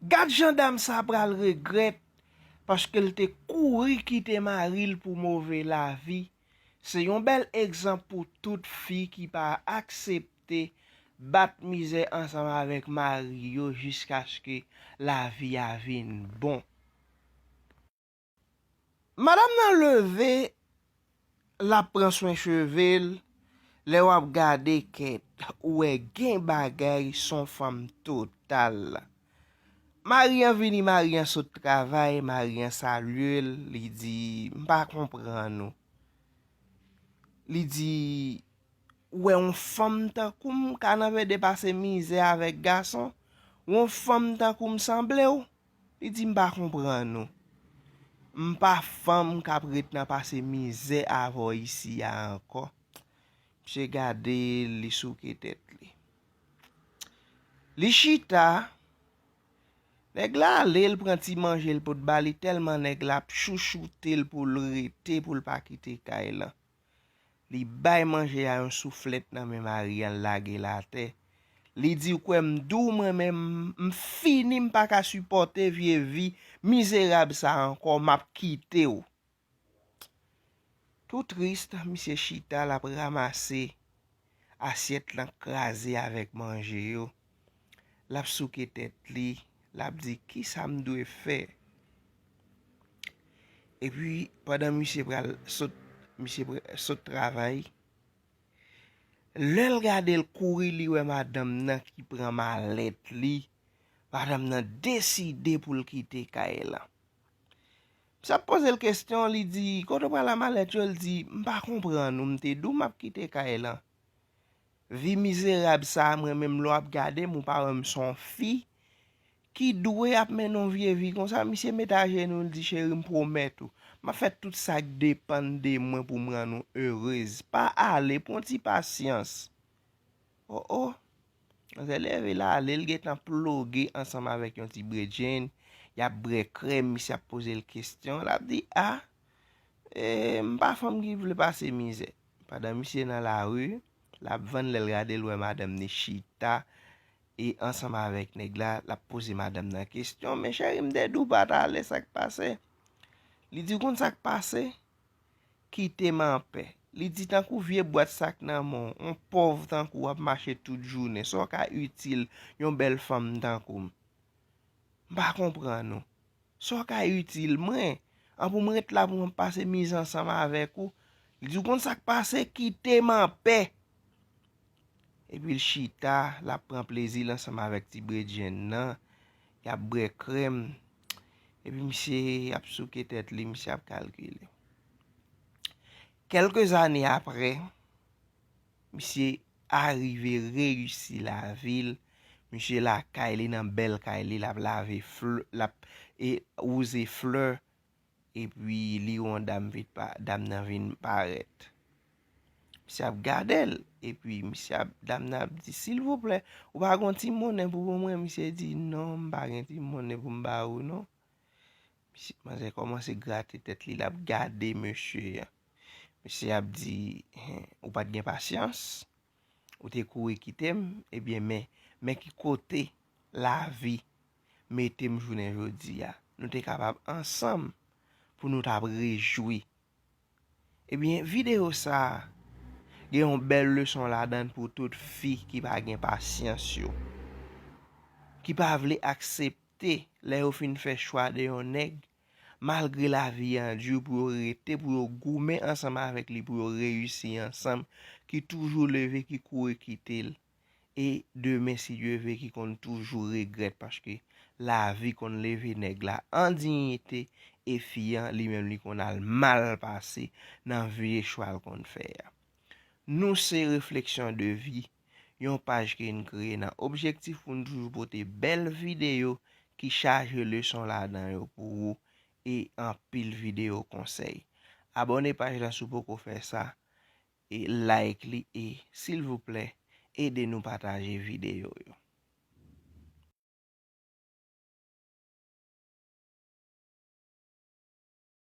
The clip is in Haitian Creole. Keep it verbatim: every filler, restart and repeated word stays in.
Gad jan dam sa pral regrèt paske l te kouri kite mari l pou move lavi. Se yon bèl egzanp pou tout fi ki pa aksepte bat mizè ansanm avèk mari yo jiskaske lavi a vin bon. Madanm nan leve, l ap pran swen cheve l. Lè w ap gade kèt, ou wè gen bagay, s on fanm total. Mari an vini, mari an sot travay, mari an salye l, li di, "M pa konprann ou." Li di, "Ou wè yon fanm tankou m ka nan pede pase mizè avèk gason? Ou wè yon fanm tankou m sanble w?" Li di, "M pa konprann ou. M pa fanm k ap ret nan pase mizè avè w isi a ankò." Misye gade l, li souke tèt li. Li chita, nèg la ale, l pran ti manje l pot ba li, tèlman nèg la ap chouchoute l pou l rete, pou l pa kite kay lan. Li bay manje a yon souflèt nan men mari an, l lage l atè. Li di, "W kwè m di w mwen menm, m fini, m pa ka sipòte vye vi mizerab sa ankò, m ap kite w." Tou tris, misye chita, l ap ranmase asyèt lan kraze avèk manje yo. L ap souke tèt li, l ap di, "Kisa m dwe fè?" Epi, pandan misye pral sot, misye pral sot travay, lè l gade l kouri, li wè madanm nan ki pran malèt li. Madanm nan deside pou l kite kay lan. Misye ap poze l kesyon, li di, "Kote w pral ak malèt yo?" L di, "M pa konprann ou, m te di w m ap kite kay lan. Vi mizerab sa a, mwen menm lè w ap gade m, ou pa wè m s on fi ki dwe ap mennen yon vye vi konsa?" Misye met ajenou l, di, "Cheri, m pwomèt ou, m ap fè tout sa k depann de mwen pou m rann ou erez. Pa ale, pran ti pasyans." O o. Manzè leve l ale, l gentan ploge ansanm avèk yon ti bredjenn. Y ap bwè krèm, misye ap poze l kesyon. L ap di, "A, e, m pa fanm ki vle pase mizè." Pandan misye nan lari, l ap vann, lè l gade, l wè madanm ni chita e ansanm avèk nèg la, l ap poze madanm nan kesyon, "Men cheri, m te di w pa t ale, sa k pase?" Li di, "Ou konn sa k pase? Kite m anpè." Li di, "Tankou vye bwat sa k nan men w, yon pòv tankou w ap mache tout jounen, sa w ka itil yon bèl fanm tankou m? M pa konprann ou. Sa w ka itil mwen? An pou m ret la pou m pase mizè ansanm avèk ou?" Li di, "Ou konn sa k pase? Kite m anpè." Epi l chita, l ap pran plezi l ansanm avèk ti bredjenn nan. Y ap bwè krèm. Epi misye ap souke tèt li, misye ap kalkile. Kèlke zane apre, misye arive reyisi lavi l. Misye lakay li, nan bèl kay li, l ap lave flè, l ap, e, wouze flè. Epi li wè yon dam vin pa, dam nan vin parèt. Misye ap gade l, epi misye ap, dam nan ap di, "Silvouplè, ou pa gen yon ti monnen pou ban mwen?" Misye di, "Non, m pa gen ti monnen pou m ba ou, non." Misye, manzè kòmanse grate tèt li, l ap gade mesye a. Mesye ap di, "Hen, ou pa t gen pasyans? Ou te kouri kite m? Ebyen, men, men ki kote lavi mete m jounen jodi a. Nou te kapab ansanm pou nou t ap rejwi." Ebyen, videyo sa a gen yon bèl leson ladan l pou tout fi ki pa gen pasyans yo, ki pa vle aksepte lè yo fin fè chwa de yon nèg, malgre lavi an di, pou yo rete, pou yo goumen ansanm avèk li, pou yo reyisi ansanm, ki toujou leve, ki kouri kite l. E demen, si Dye vle, ki konn toujou regrèt, paske lavi konn leve nèg la an diyite, e fi an, li menm, li konn al mal pase nan vye chwa l konn fè a. Nou se Refleksyon de Vi, yon paj ke n kreye nan objektif pou n toujou pote bèl videyo ki chaje leson ladan yo pou ou e anpil videyo konsèy. Abòne paj la si w poko fè sa, e like li e, silvouplè, ede nou pataje videyo yo.